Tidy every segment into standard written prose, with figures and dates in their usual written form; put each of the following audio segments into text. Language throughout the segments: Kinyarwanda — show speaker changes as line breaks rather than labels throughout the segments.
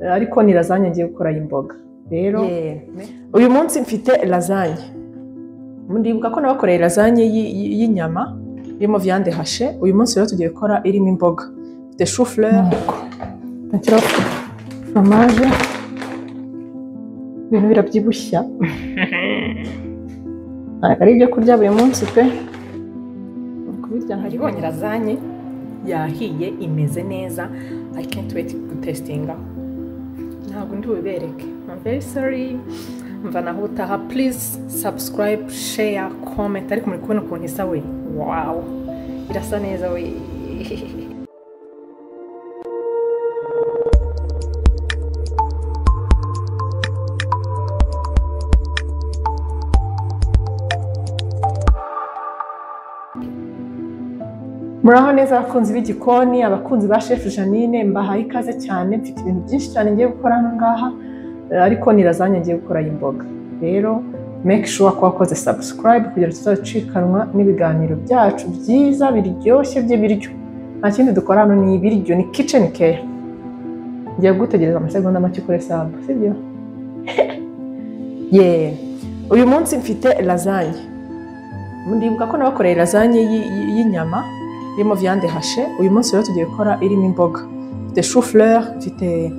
Ariko ni lasagne ngiye gukora y'imboga. Rero uyu munsi mfite lasagne. Ndibuka ko nabakoreye lasagne y'inyama irimo viande hachée. Uyu munsi rero tugiye gukora irimo imboga. Mfite chou fleur, nshyiraho fromage, ibintu birabyibushya. Ntabwo ari ibyo kurya buri munsi pe. Kubirya
Naribonye lasagne yahiye imeze neza. I can't wait gutestinga. Ntabwo ndi bubereke. I'm very sorry. Mva naho utaha, please subscribe, share, comment. Ariko muri kubona ukuntu isa we. Wow. Irasa neza we.
Muraho neza abakunzi b'igikoni, abakunzi ba Chef Jeanine, mbahaye ikaze cyane. Mfite ibintu byinshi cyane ngiye gukora hano ngaha, ariko ni lasagne ngiye gukora y'imboga. Rero make sure ko wakoze subscribe kugira tuzacikanwa n'ibiganiro byacu byiza biryoshye by'ibiryo. Nta kindi dukora hano ni ibiryo, ni kitchen care. Ngiye gutegereza amasegonda make ukore sub, sibyo? Yeah. Uyu munsi mfite lasagne. Ndibuka ko nabakoreye lasagne y'inyama irimo viande hachée. Uyu munsi rero tugiye gukora irimo imboga. Mfite chou fleur, mfite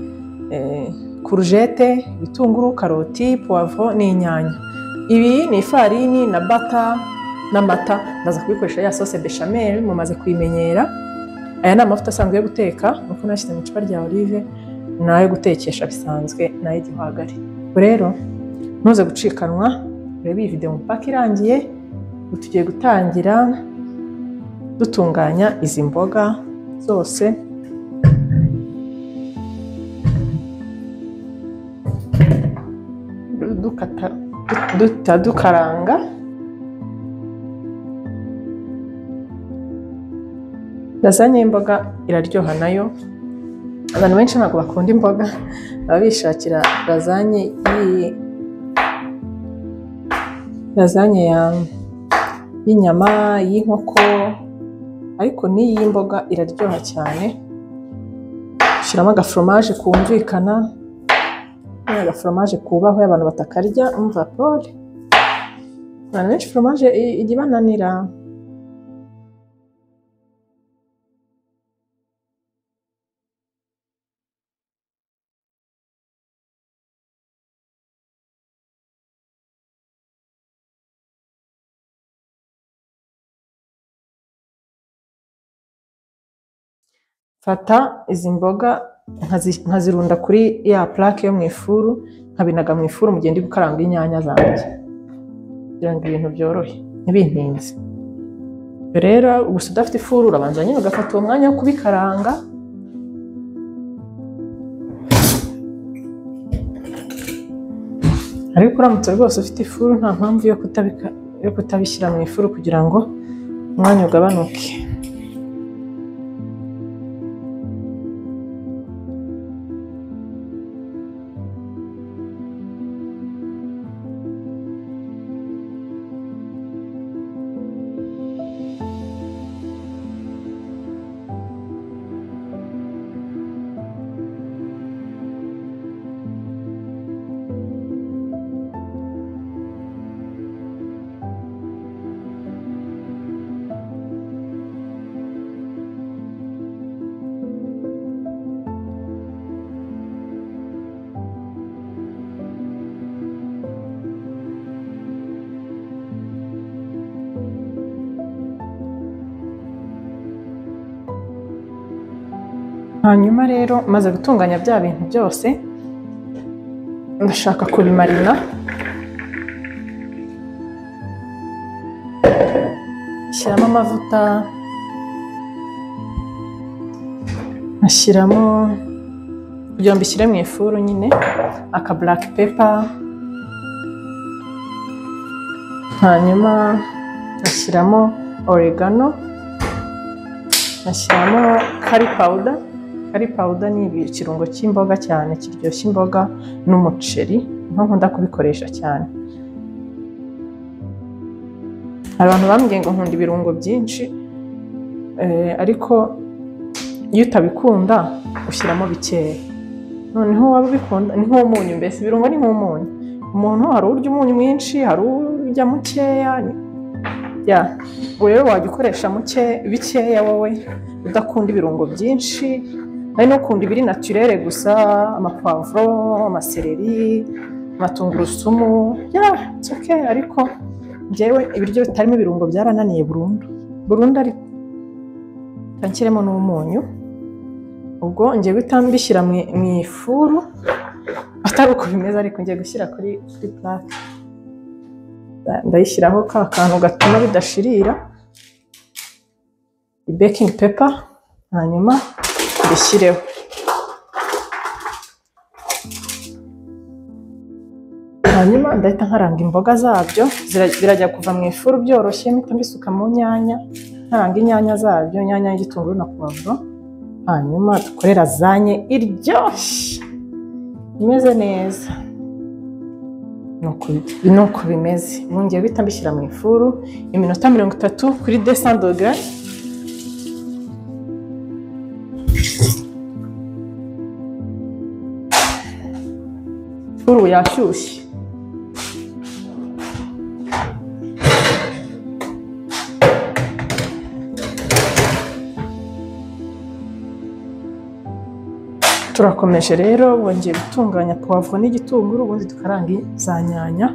courgette, ibitunguru, karoti, poivron n'inyanya. Ibi ni ifarini na bata n'amata. Ndaza kubikoresha ya sauce bechamel mumaze kuyimenyera. Aya ni amavuta asanzwe yo guteka, nuko nashyize mu icupa rya olive, nayo gutekesha bisanzwe, n'ay'igihwagari. Rero ntuze gucikanwa, urebe iyi video mpaka irangiye. Tugiye gutangira dutunganya izi mboga zose. Dukata, duta, dukaranga. Lasagne y'imboga iraryoha nayo. Abantu benshi ntabwo bakunda imboga, baba bishakira lasagne y'inyama, y'inkoko, ariko n'iyi y'imboga iraryoha cyane. Ushyiramo agaforomaje kumvikana, agaforomaje kubahwe, abantu batakarya umva pole. Abantu benshi foromaje ijya ibananira. Fata izi mboga nkazirunda kuri ya plaque yo mu ifuru, nkabinaga mu ifuru mu gihe ndi gukaranga inyanya zanjye kugira ngo ibintu byorohe ntibintinze. Rero gusa udafite ifuru urabanza nyine ugafata uwo mwanya wo kubikaranga. Ariko uramutse rwose ufite ifuru nta mpamvu yo kutabishyira mu ifuru kugira ngo umwanya ugabanuke. Hanyuma rero maze gutunganya bya bintu byose, ndashaka kubimarina. Shyiramo amavuta, ashyiramo kugira ngo mbishyire mu ifuru nyine, aka black pepper, hanyuma ashyiramo oregano, ashyiramo curry powder. Curry powder ni ikirungo cy'imboga cyane kiryoshya imboga n'umuceri, niho nkunda kubikoresha cyane. Abantu bambwiye ngo nkunda ibirungo byinshi, ariko iyo utabikunda ushyiramo bikeya. Noneho waba ubikunda ni nk'umunyu, mbese ibirungo ni nk'umunyu. Umuntu hari urya umunyu mwinshi, hari urya mukeya. Ya, ubwo rero wajya ukoresha bikeya wowe udakunda ibirungo byinshi. Hari n'ukunda ibiri naturere gusa, amapavuro, amasereri, amatungurusumu, ya it's okay. Ariko njyewe ibiryo bitarimo ibirungo byarananiye burundu burundu. Ariko nshyiremo n'umunyu. Ubwo ngiye guhita mbishyira mu ifuru, atari uko bimeze, ariko ngiye gushyira kuri plaque. Ndayishyiraho ka kantu gatuma bidashirira, baking paper, hanyuma mbishyireho. Hanyuma ndahita nkaranga imboga zabyo, birajya kuva mu ifuru byoroshye, mpita mbisuka mu nyanya, nkaranga inyanya zabyo, inyanya y'igitunguru na puwavuro. Hanyuma dukore lasagne iryoshye imeze neza. Nuko bimeze. Ngiye guhita mbishyira mu ifuru iminota 30 kuri 200 degrés. Ifuru yashyushye. Turakomeje rero, bongeye gutunganya puwavuro n'igitunguru, ubundi tukaranga za nyanya.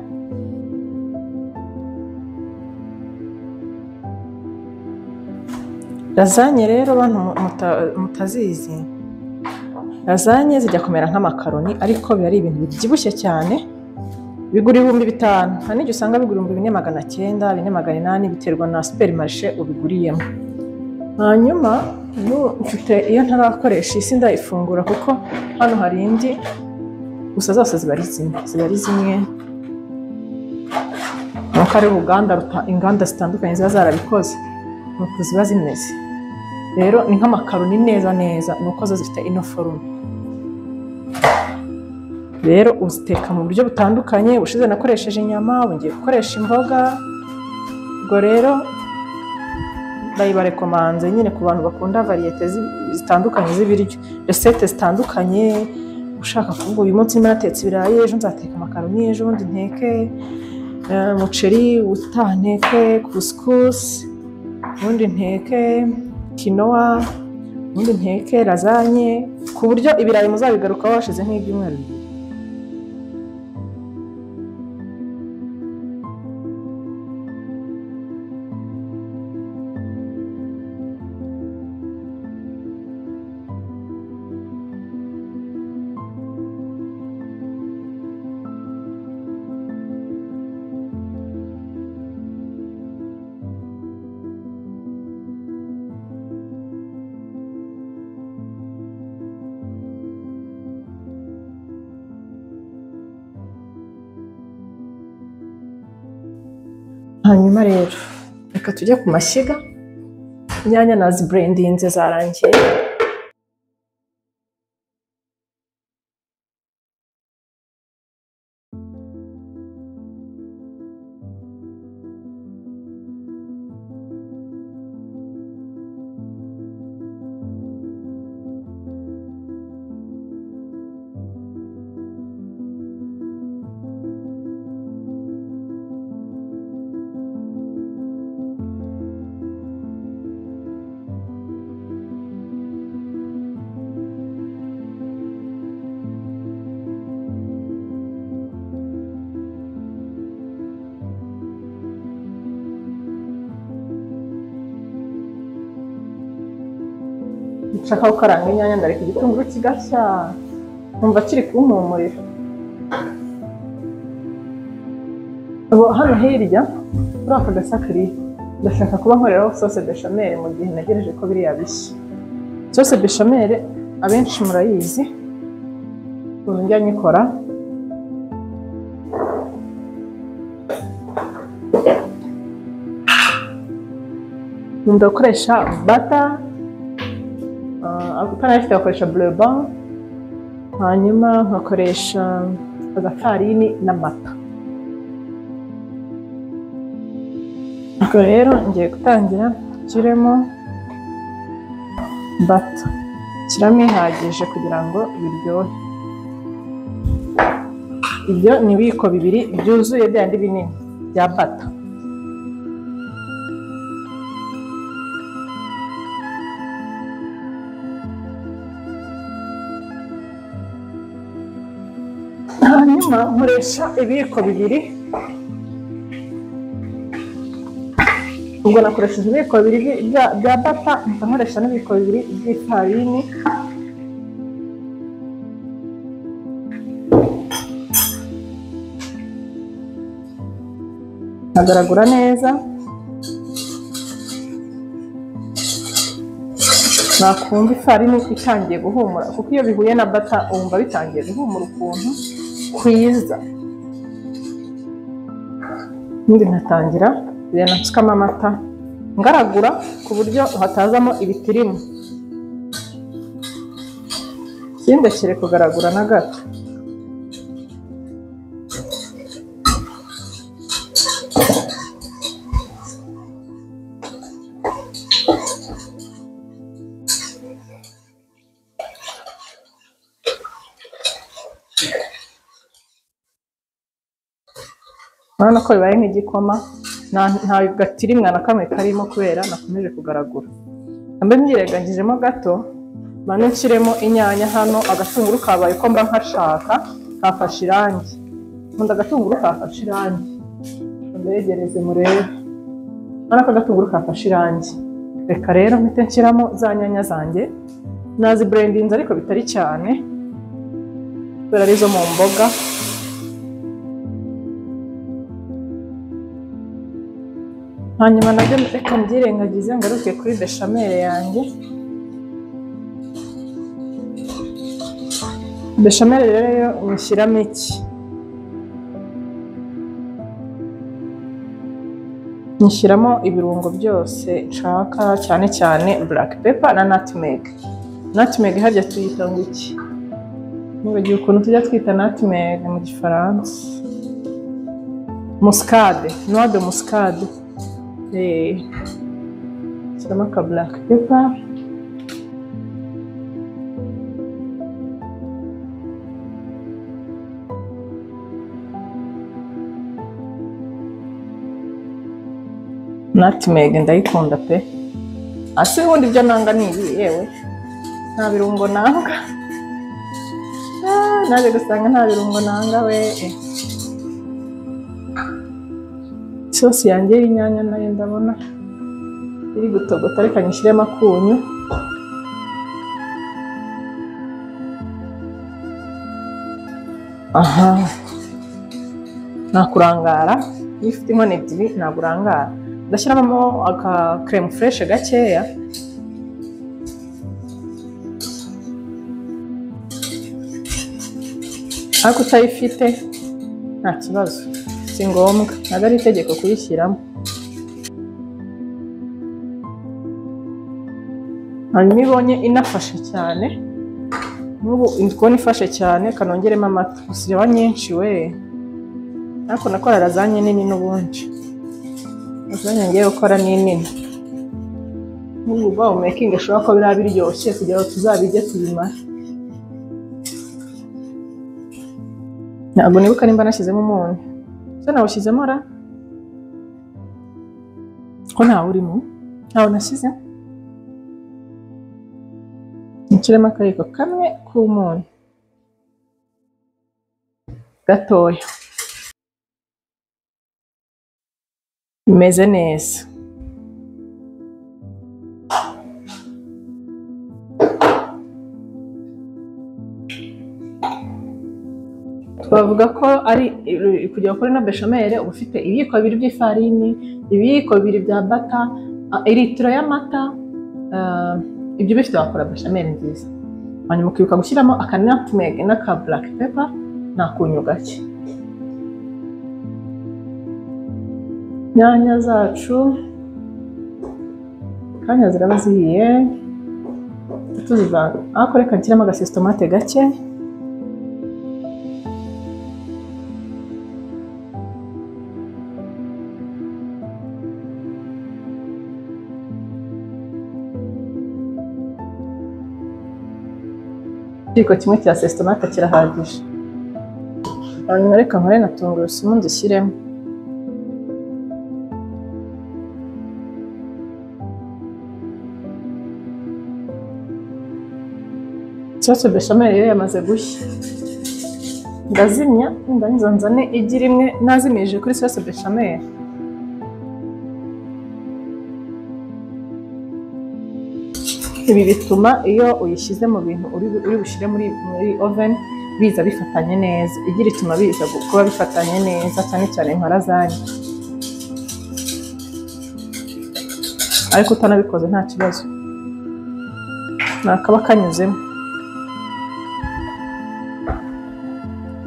Lasagne rero bantu mutazizi, lasagne zijya kumera nk'amakaroni, ariko biba ari ibintu bibyibushye cyane. Bigura 5000, hari n'igihe usanga bigura 4900, 4800, biterwa na supermarché ubiguriyemo. Hanyuma mfite iyo ntarakoresha isi ndayifungura, kuko hano hari indi, gusa zose ziba ari zimwe, nuko ari uruganda inganda zitandukanye ziba zarabikoze, nuko ziba zimeze. Rero ni nk'amakaroni neza neza, nuko zo zifite ino forume. Rero uziteka mu buryo butandukanye. Ubushize nakoresheje inyama, ubu ngiye gukoresha imboga. Ubwo rero ndayibarekomanze nyine ku bantu bakunda variyete zitandukanye z'ibiryo, resete zitandukanye. Ushaka kuvuga uyu munsi niba natetse ibirayi, ejo nzateka amakaroni, ejo bundi nteke umuceri, ubutaha nteke couscous, ubundi nteke quinoa, ubundi nteke lasagne, ku buryo ibirayi muzabigarukaho hashize nk'ibyumweru bibiri. Hanyuma rero reka tujye ku mashyiga. Inyanya naziburendinze zarangiye. Nshaka gukaranga inyanya, ndareka igitunguru kigashya, nkumva kiri kumpumurira. Ubu hano hirya kuri aka gasafuriya ndashaka kuba nkoreraho sauce bechamel mu gihe ntegereje ko biriya bishya. Sauce bechamel abenshi murayizi, ukuntu njya nyikora. Nkunda gukoresha butter, utanayifite bakoresha bleu-band, hanyuma nkakoresha agafarini n'amata. Ubwo rero ngiye gutangira nshyiremo butter, nshyiramo ihagije kugira ngo biryohe. Ibyo ni ibiyiko bibiri byuzuye byandi binini bya bata. Hanyuma nkoresha ibiyiko bibiri, ubwo nakoresheje ibiyiko bibiri bya bata, nkoresha n'ibiyiko bibiri by'ifarini. Nkagaragura neza, nakumva ifarini itangiye guhumura, kuko iyo bihuye na bata wumva bitangiye guhumura ukuntu kwiza. Ubundi nkatangira kugenda nsukamo amata ngaragura ku buryo hatazamo ibitirimu, sindekere kugaragura na gato. Urabona ko bibaye nk'igikoma, nta gatirimwa na kamwe karimo kubera nakomeje kugaragura. Mbe mbyirengagijemo gato, mba nshyiremo inyanya hano, agatunguru kabaye uko mba nkashaka, kafashe irangi. Nkunda agatunguru kafashe irangi, mbegereze murebe. Urabona ko agatunguru kafashe irangi. Reka rero mpite nshyiramo za nyanya zanjye, naziburendinze ariko bitari cyane, kubera arizo mu mboga. Hanyuma nabyo reka mbyirengagize ngaruke kuri beshamere yanjye. Beshamere rero yo nyishyiramo iki? Nyishyiramo ibirungo byose nshaka, cyane cyane black pepper na nutmeg. Nutmeg harya tuyita ngo iki? Nibagiwe ukuntu tujya twita nutmeg mu gifaransa. Muscade, noix de muscade. Shyiramo aka black pepper. Nutmeg ndayikunda pe. Ase ubundi ibyo nanga ni ibi, yewe nta birungo nanga. Naje gusanga nta birungo nanga we. Isosi yanjye y'inyanya nayo ndabona iri gutogota, reka nyishyiremo akunyu. Aha, nta kurangara, iyo ufite inkono ebyiri ntabwo urangara. Ndashyiramo aka creme fraîche gakeya. Ariko utayifite nta kibazo, si ngombwa, ntabwo ari itegeko kuyishyiramo. Hanyuma ibonye inafashe cyane, n'ubu kubona ifashe cyane, kanongeremo amata. Gusa iraba nyinshi we, ariko nakora lazanye nini n'ubundi. Lazanye ngiye gukora ni nini. N'ubu ba making ashobora ko biriya biryoshye kugira ngo tuzabijye tubimare. Ntabwo nibuka nimba nashyizemo umunyu. Se nawushyizemo ra? Ko ntawe urimo? Ntawe nashyize? Nshyiremo akayiko kamwe k'umunyu gatoya. Bimeze neza. Twavuga ko ari kugira kuri na beshamere uba ufite ibiyiko bibiri by'ifarini, ibiyiko bibiri bya bata, litiro y'amata, ibyo bifite wakora beshamere nziza. Hanyuma ukibuka gushyiramo aka nutmeg n'aka black pepper n'akunyu gake. Inyanya zacu kanya ziraba zihiye, tuzivanga. Ariko reka nshyiremo agasositomate gake. Ikiyiko kimwe cya sositomate kirahagije. Hanyuma reka nkore na tungurusumu nzishyiremo. Sauce bechamel rero yamaze gushya, ndazimya ndangiza nzane igi rimwe nazimije kuri sauce bechamel. Ibi bituma iyo uyishyize mu bintu uri bushyire muri oven biza bifatanye neza. Igi rituma biza kuba bifatanye neza, cyane cyane nka lasagne. Ariko utanabikoze nta kibazo, nakaba kanyuzemo.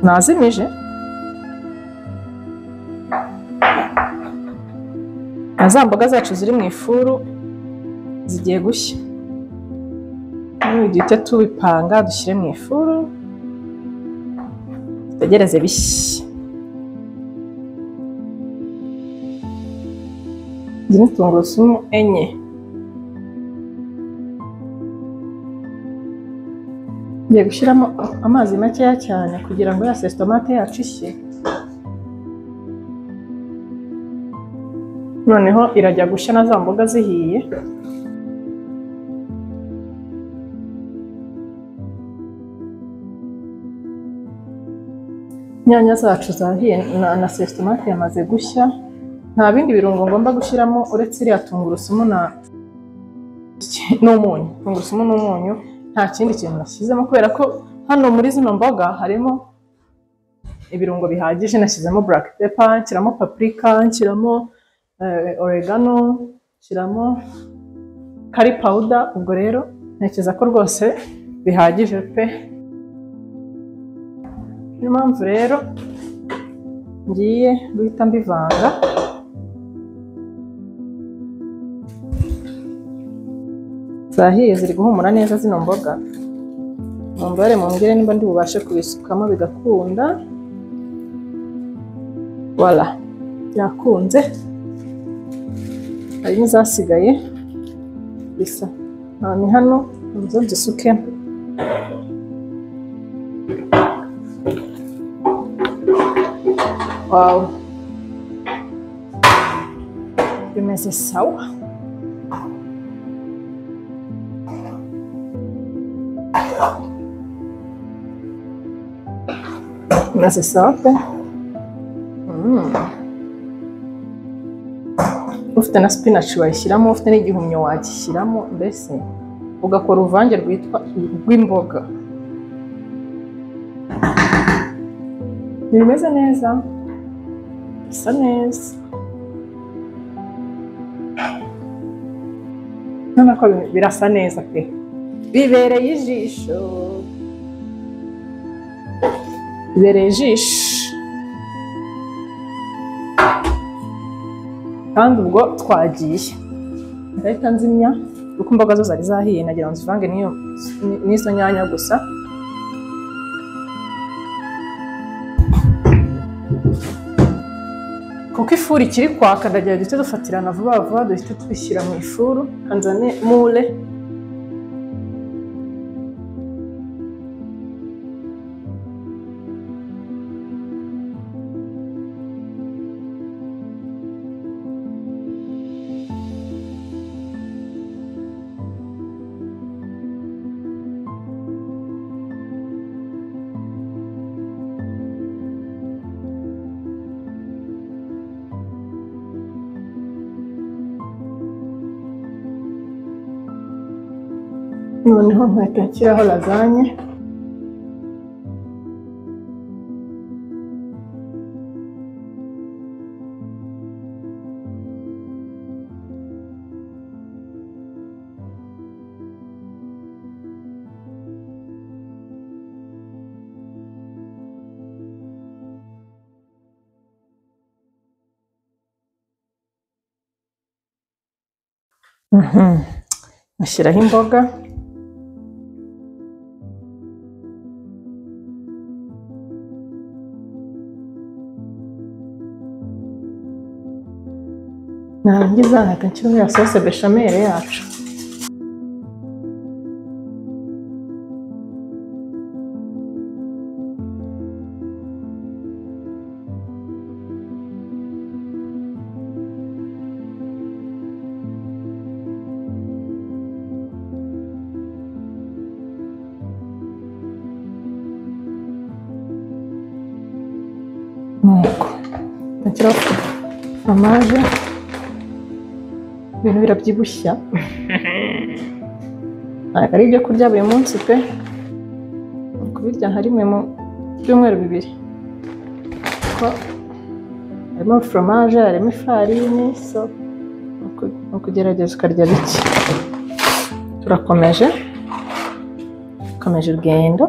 Nazimije na za mboga zacu ziri mu ifuru zigiye gushya. Duhite tubipanga dushyire mu ifuru dutegereze bishye. Izi ni tungurusumu 4. Ngiye gushyiramo amazi makeya cyane kugira ngo ya sauce tomate yacu ishye. Noneho irajya gushya na za mboga zihiye. Inyanya zacu zahiye na sauce tomate yamaze gushya. Nta bindi birungo ngomba gushyiramo uretse iriya tungurusumu n'umunyu. Tungurusumu n'umunyu, nta kindi kintu nashyizemo kubera ko hano muri zino mboga harimo ibirungo bihagije. Nashyizemo black pepper, nshyiramo paprika, nshyiramo oregano, nshyiramo curry powder. Ubwo rero ntekereza ko rwose bihagije pe. Niyo mpamvu rero ngiye guhita mbivanga. Zahiye ziri guhumura neza zino mboga. Mumbare mumbwire nimba ndi bubashe kubisukamo bigakunda. Voilà, byakunze. Hari n'izasigaye bisa. Ni hano nzo nzisukemo. Wow, bimeze sawa. Bimeze sawa pe. Ufite na spinach wayishyiramo, ufite n'igihumyo wagishyiramo, mbese ugakora uruvange rwitwa rw'imboga. Bimeze neza, bisa neza. Urabona ko birasa neza pe, bibereye ijisho, bibereye ijisho. Kandi ubwo twagiye ndahita nzimya kuko imboga zo zari zahiye, nagira ngo nzivange n'izo nyanya gusa. Kuko ifuru ikiri kwaka ndagira duhite dufatirana vuba vuba, duhite tubishyira mu ifuru. Nzane mule. Noneho nkahita nshyiraho lasagne. Ngashyiraho imboga. Narangiza nkahita nshyiraho ya sauce bechamel yacu. Nuko nshyiraho foromaje, ibintu birabyibushya. Ntabwo ari ibyo kurya buri munsi pe, kubirya nka rimwe mu byumweru bibiri, kuko harimo foromaje, harimo ifarini, so ni ukugerageza ukarya bike. Turakomeje, dukomeje urugendo.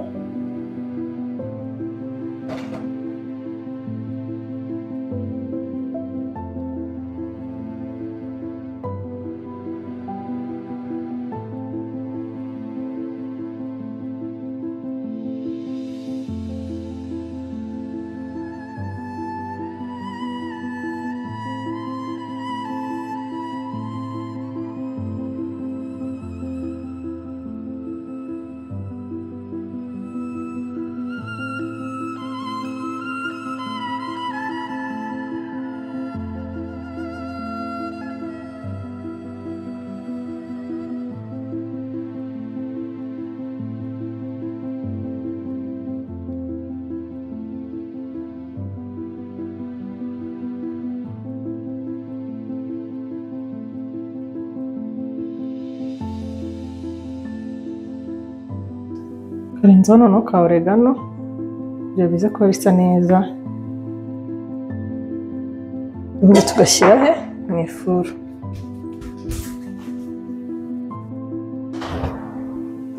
Karenzaho noneho ka oregano kugira bize kuba bisa neza, ubundi tugashyira he mu ifuru.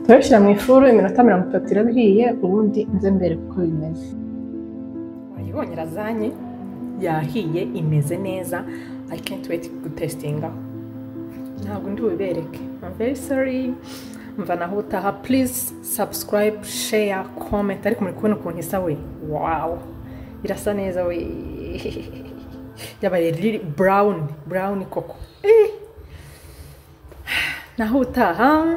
Turabishyira mu ifuru iminota 30 iraba ihiye, ubundi nze mbere uko bimeze.
Wayibonye lazanye yahiye imeze neza. I can't wait gutestinga, ntabwo ndi bubibereke. I'm very sorry. Mva naho utaha, please subscribe, share, comment. Ariko muri kubona ukuntu isa we, wow, irasa neza we, yabaye really brown brown koko. Naho utaha.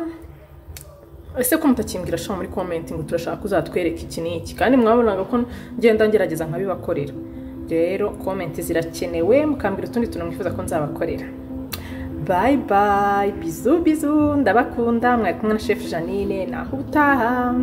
Ese ko mutakimbwira sha muri comment ngo turashaka uzatwereka iki n'iki, kandi mwabonaga ko ngenda ngerageza nkabibakorera. Rero comment zirakenewe, mukambwira utundi tuntu mwifuza ko nzabakorera. Bye bye, bizu bizu, ndabakunda. Mwari kumwe na Chef Jeanine, naho utaha.